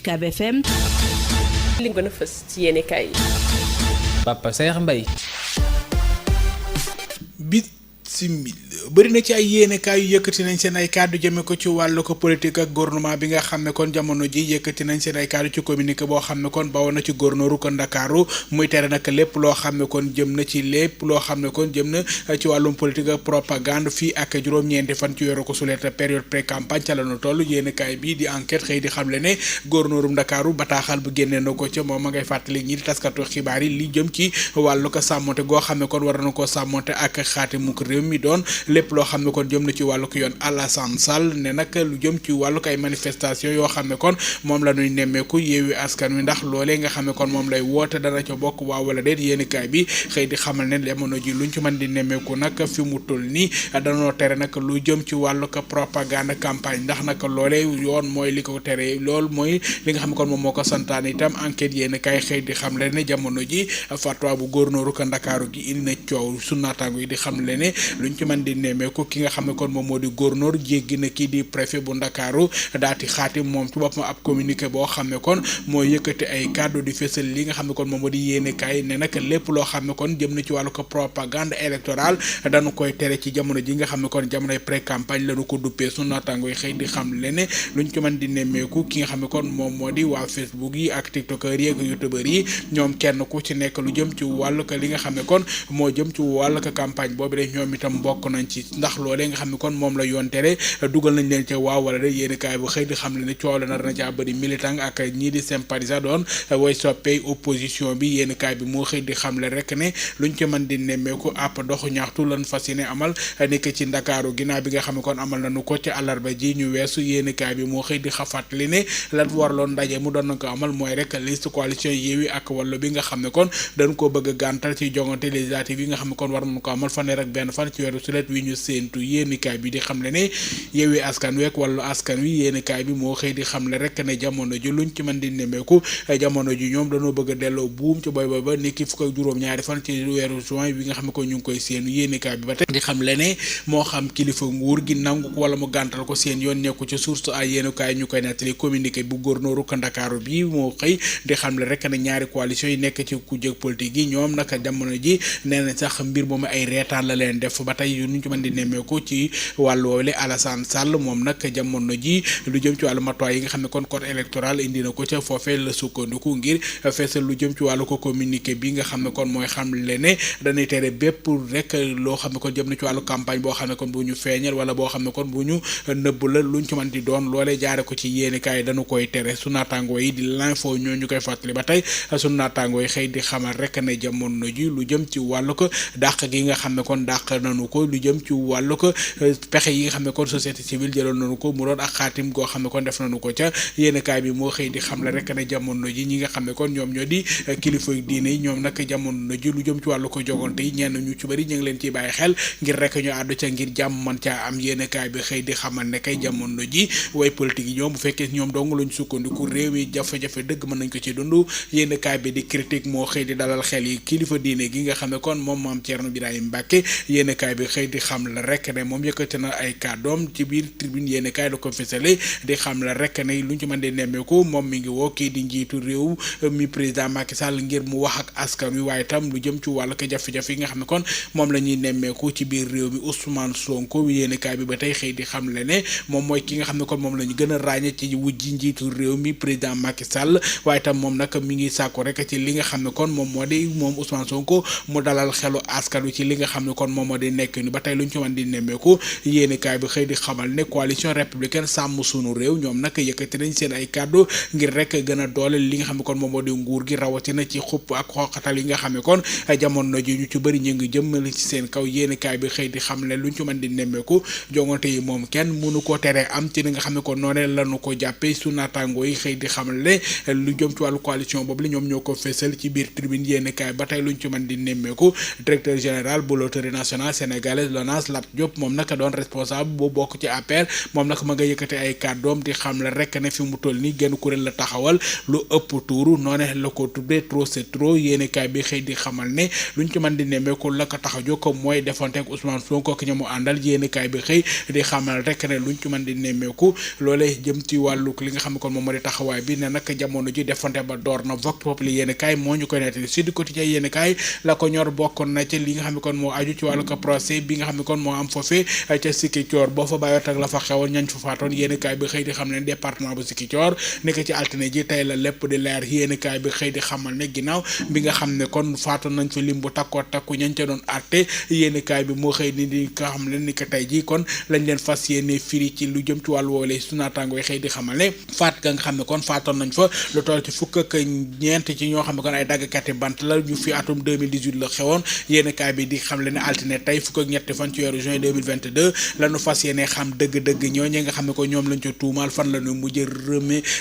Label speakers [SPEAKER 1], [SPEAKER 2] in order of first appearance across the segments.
[SPEAKER 1] UCAB FM.
[SPEAKER 2] li gën a fës ci yéene kaay yi.
[SPEAKER 3] Papa Saer Mbaye.
[SPEAKER 4] bëri na ci ay yéenekaay yu yëkkati nañ seen ay kàddu jëme ko ci wàllu ko politique ak gouvernement bi nga xam ne kon jamono ji yëkkati nañ seen ay kàddu ci communiqué boo xam ne kon bawoon na ci gouverneur ko Ndakaaru muy tere nag lépp loo xam ne kon jëm na ci lépp loo xam ne kon jëm na ci wàllum politique ak propagande fii ak juróom-ñeenti fan ci weeru ko sulet période pré campagne ca la ñu toll yéenekaay bi di enquête xëy di xamle ne gouverneurum Ndakaaru bataaxal bu génnee na ko ca moom ma ngay fàttali ñi di taskatu xibaar yi li jëm ci wàllu ko sàmmonte goo xam ne kon war na ko sàmmonte ak xaatimu réew mi doon lépp loo xam ne kon jëm na ci wàllu ko yoon Alassane Sall ne nag lu jëm ci wàllu ko ay manifestation yoo xam ne kon moom la ñuy nemmeeku Yewwi Askan Wi ndax loolee nga xam ne kon moom lay woote dana ca bokk waaw wala déet yéenekaay bi xëy di xamal ne jamono ji luñ ci mën di nemmeeku nag fi mu toll nii danoo tere nag lu jëm ci wàllu ko propagande campagne ndax nag loolee yoon mooy li ko tere loolu mooy li nga xam ne kon moom moo ko santaane itam enquête yéenekaay xëy di xam le ne jamono ji fatwa bu gouverneur ko Ndakaaru gi indi na coow su naataango yi di xam le ne luñ ci mën di nemmeeku ki nga xam ne kon moom moo di gouverneur jéggi na kii di préfet bu Ndakaaru daati xaatim moom ci boppam ab communiqué boo xam ne kon moo yëkkati ay kàddu di fësal li nga xam ne kon moom moo di yéenekaay ne nag lépp loo xam ne kon jëm na ci wàllu ko propagande électorale dañu koy tere ci jamono ji nga xam ne kon jamonoy pré campagne lañu ko duppee su naataango yi xëy di xam le ne luñ ci mën di nemmeeku ki nga xam ne kon moom moo di waa Facebook yi ak tiktokeur yi ak youtubeur yi ñoom kenn ku ci nekk lu jëm ci wàllu ko li nga xam ne kon moo jëm ci wàllu ko campagne boobu de ñoom itam bokk nañ ci ndax loolee nga xam ne kon moom la yoon tere dugal nañ leen ca waaw wala de yéenekaay bu xëy di xam le ne coow la nar na caa bëri militant ak ñii di sympathisant doon way soppee opposition bi yéenekaay bi moo xëy di xam le rek ne luñ ci mën di nemmeeku àpp doxu ñaxtu lan fas yéene amal nekk ci Ndakaaru ginnaaw bi nga xam ne kon amal nañu ko ci àllarba ji ñu weesu yéenekaay bi moo xëy di xafaatli ne lan warloon ndaje mu doon na ko amal mooy rek liste coalition Yewwi ak Wallu bi nga xam ne kon dañ koo bëgg a gàntal ci jongante législative yi nga xam ne kon war nañu ko amal fanweer ak benn fan ci weeru sulet wi ñu séentu yéenekaay bi di xam le ne Yewwi Askan Wi ak Wallu Askan Wi yéenekaay bi moo xëy di xam le rek ne jamono ji luñ ci mën di nemmeeku jamono ji ñoom dañoo bëgg a delloo buum ci boy boy ba nekki fukk ak juróom-ñaari fan ci weeru juin bi nga xam ne ko ñu ngi koy séenu yéenekaay bi ba tey di xam le ne moo xam kilifa nguur gi nangu ko wala mu gàntal ko seen yoon nekku ci source ay yéenekaay ñu koy nettali communiqué bu gouverneur ko Ndakaaru bi moo xëy di xam le rek ne ñaari coalition yi nekk ci kujje politique yi ñoom naka jamono ji nee na sax mbir moomu ay reetaan la leen def ba tey ñu ci mën di nemmeeku ci wàllu woowule Alassane Sall moom nag jamono ji lu jëm ci wàllu matuwaay yi nga xam ne kon code électoral indi na ko ca foofee la sukkandiku ngir feesal lu jëm ci wàllu ko communiqué bi nga xam ne kon mooy xam le ne dañuy tere bépp rek loo xam ne kon jëm na ci wàllu campagne boo xam ne kon bu ñu feeñal wala boo xam ne kon bu ñu nëbb la luñ ci mën di doon loolee jaare ko ci yéenekaay dañu koy tere su naataangoo yi di l'info ñoo ñu koy fàttali ba tey su naataangoo yi xëy di xamal rek ne jamono ji lu jëm ci wàllu ko dàq gi nga xam ne kon dàq nañu ko lu jëm ci wàllu ko pexe yi nga xam ne kon société civile jëloon nañu ko mu doon ak xaatim goo xam ne kon def nañu ko ca yéenekaay bi moo xëy di xam la rek ne jamono ji ñi nga xam ne kon ñoom ñoo di kilifa diine yi ñoom nag jamono ji lu jëm ci wàllu ko jogante yi ñenn ñu ci bëri ñu ngi leen ciy bàyyi xel ngir rek ñu àddu ca ngir jàmm man caa am yéenekaay bi xëy di xamal ne kay jamono ji way politique yi ñoom bu fekkee ñoom dong luñ sukkandiku réew mi jafe-jafe dëgg mën nañ ko ci dund yéenekaay bi di critique moo xëy di dalal xel yi kilifa diine gi nga xam ne kon moom maam Thierno Birahim Mbacke yéenekaay bi xëy di xam la rek ne moom yëkkati na ay kàddoom ci biir tribune yéenekaay da ko fësale di xam la rek ne luñ ci mën di nemmeeku moom mi ngi woo kii di njiitu réew mi président Macky Sall ngir mu wax ak askan wi waaye tam lu jëm ci wàllu ko jafe-jafe yi nga xam ne kon moom la ñuy nemmeeku ci biir réew mi Ousmane Sonko yéenekaay bi ba tey xëy di xam le ne moom mooy ki nga xam ne kon moom la ñu gën a ràññee ci wujji njiitu réew mi président Macky Sall waaye tam moom nag mi ngi sàkku rek ci li nga xam ne kon moom moo di moom Ousmane Sonko mu dalal xelu askan wi ci li nga xam ne kon moom moo di nekk ni ba tey luñ ci mën di nemmeeku yéenekaay bi xëy di xamal ne coalition républicaine sàmm sunu réew ñoom nag yëkkati nañ seen ay kàddu ngir rek gën a doole li nga xam ne kon moom moo di nguur gi rawatina ci xupp ak xooxatal yi nga xam ne kon jamono ji ñu ci bëri ñu ngi jëmmali ci seen kaw yéenekaay bi xëy di xam ne luñ ci mën di nemmeeku jongante yi moom kenn mënu ko tere am ci li nga xam ne kon noonee lañu ko jàppee su naataangoo yi xëy di xamal ne lu jëm ci wàllu coalition boobu la ñoom ñoo ko fésal ci biir tribune yéenekaay ba tey luñ ci mën di nemmeeku directeur général bu loterie nationale sénégalaise alternance Lat Diop moom nag doon responsable boo bokk ci APR moom nag ma nga yëkkati ay kàddoom di xam la rek ne fi mu toll nii genn kuréel la taxawal lu ëpp tuuru noone la ko tuddee trop c'est trop yéenekaay bi xëy di xamal ne luñ ci mën di nemmeeku la ko tax a jóg mooy defante ak Ousmane Sonko ak ña mu àndal yéenekaay bi xëy di xamal rek ne luñ ci mën di nemmeeku loolee jëm ci wàllu li nga xam ne kon moom moo di taxawaay bi ne nag jamono ji defante ba door na Vox Populi yéenekaay moo ñu koy nettali Sud Quotidien yéenekaay la ko ñor bokkoon na ci li nga xam ne kon moo aju ci wàllu ko procès bi nga xam ne kon moo am foofee ca Ziguinchor boo fa bàyyoot ak la fa xewoon ñañ fa faatoon yéenekaay bi xëy di xam ne département bu Ziguinchor nekk ci altine ji tey la lépp di leer yéenekaay bi xëy di xamal ne ginnaaw bi nga xam ne kon faatoon nañ fa lim bu takkoo takku ñañ ca doon àtte yéenekaay bi moo xëy ni di nga xam ne ni ko tey ji kon lañ leen fas yéene firi ci lu jëm ci wàllu woole su naataango yi xëy di xamal ne faat ga nga xam ne kon faatoon nañ fa lu toll ci fukk ak ñeent ci ñoo xam ne kon ay daggkati bant la ñu fi atum 2018 la xewoon yéenekaay bi di xam le ne altine tey fukk ak ñetti fan ci weeru juin 2022 lañu fas yéene xam dëgg-dëgg ñooñu nga xam ne ko ñoom lañ ca tuumaal fan la ñu mujj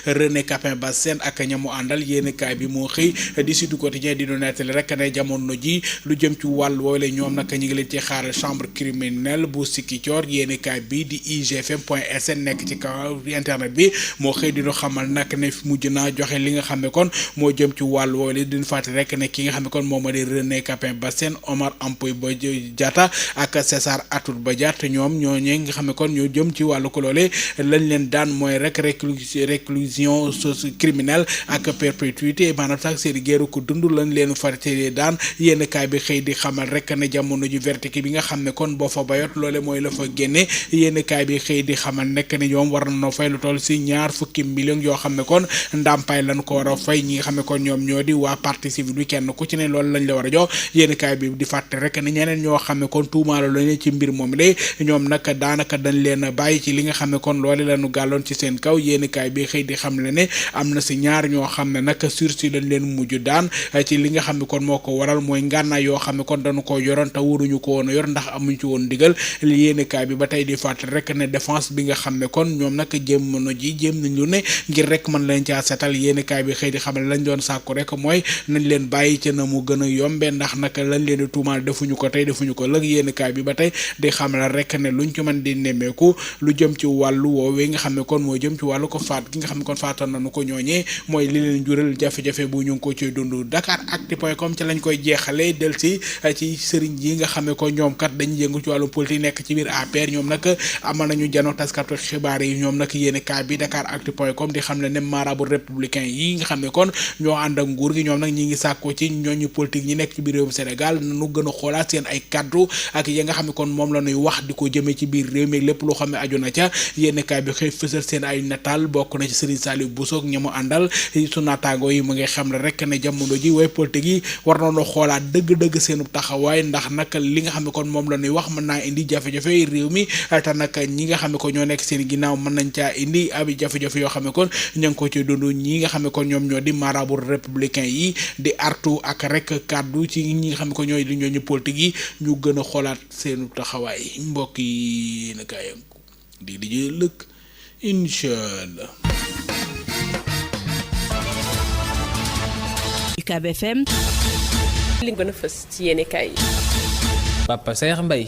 [SPEAKER 4] René Capain Bassène ak ñamu àndal yéenekaay bi moo xëy di Sud Quotidien di nu nettali rek ne jamono ji lu jëm ci wàll woole ñoom nag ñi ngi leen ci xaaral chambre criminelle bu Ziguinchor yéenekaay bi di igfm.sn nekk ci kaw internet bi moo xëy di nu xamal nag ne mujj naa joxe li nga xam ne kon moo jëm ci wàll woole diñu fàttali rek ne ki nga xam ne kon moom moo di René Capain Bassène Omar Ampoy Ba Diatta ak César Atoute Badiate ñoom ñooñee nga xam ne kon ñoo jëm ci wàllu ko loole lañ leen daan mooy rek réclusion criminelle ak perpétuité maanaam sax seen géeru ko dund lañ leen farité daan yéenekaay bi xëy di xamal rek ne jamono ji verdict bi nga xam ne kon boo fa bayot loole mooy la fa génne yéenekaay bi xëy di xamal nekk ne ñoom war nañoo fay lu toll si ñaar fukki millions yoo xam ne kon ndàmpaay lañ ko war a fay ñi nga xam ne kon ñoom ñoo di waa partie civile bi kenn ku ci ne loolu lañ la war a jox yéenekaay bi di fàtte rek ne ñeneen ñoo xam ne kon tuumaalo lañu ci mbir moom lay ñoom nag daanaka dañ leen bàyyi ci li nga xam ne kon loole lañu gàlloon ci seen kaw yéenekaay bi xëy di xam le ne am na si ñaar ñoo xam ne nag sursis lañ leen mujj daan ci li nga xam ne kon moo ko waral mooy ngànnaay yoo xam ne kon dañu ko yoroon te waruñu ko woon a yor ndax amuñ ci woon ndigal yéenekaay bi ba tey di fàttali rek ne défense bi nga xam ne kon ñoom nag jéemono ji jéem nañ lu ne ngir rek mën leen caa setal yéenekaay bi xëy di xamal lañ doon sàkku rek mooy nañ leen bàyyi ca na mu gën a yombe ndax nag lañ leen di tuumaal defuñu ko tey defuñu ko lëg yéenekaay bi ba tey di xamal rek ne luñ ci mën di nemmeeku lu jëm ci wàllu woowee nga xam ne kon moo jëm ci wàllu ko faat gi nga xam ne kon faatoon nañu ko ñooñee mooy li leen jural jafe-jafe bu ñu ngi ko ciy dund Dakaractu.com ci lañ koy jeexale del si ci sëriñ yi nga xam ne ko ñoom kat dañuy yëngu ci wàllu politique nekk ci biir APR ñoom nag amal nañu jano taskatu xibaar yi ñoom nag yéenekaay bi Dakaractu.com di xam ne marabu républicain yi nga xam ne kon ñoo ànd ak nguur gi ñoom nag ñi ngi sàkko ci ñooñu politique ñi nekk ci biir réewum Sénégal nu gën a xoolaat seen ay kaddu ak ya nga xam ne kon moom la ñuy wax di ko jëmee ci biir réew mi lépp loo xam ne aju na ca yéenekaay bi xëy fësal seen ay nataal bokk na ci Serigne Saliou Bousso ak ñamu àndal su naataango yi mu ngi xam ne rek ne jamono ji way politique yi war nañoo xoolaat dëgg-dëgg seenu taxawaay ndax nag li nga xam ne kon moom la ñuy wax mën naa indi jafe-jafe réew mi te nag ñi nga xam ne ko ñoo nekk seen ginnaaw mën nañ caa indi abi jafe-jafe yoo xam ne kon ña ngi ko ci dund ñi nga xam ne kon ñoom ñoo di marabu républicain yi di artu ak rek kàddu ci ñi nga xam ne ko ñooy di ñooñu politique yi ñu gën a xoolaat seenu taxawaay mbokk yi na kaay di jël lëkk inshallah.
[SPEAKER 2] UCAB FM li gën a fës ci yéenekaay yi
[SPEAKER 3] Papa Saer Mbaye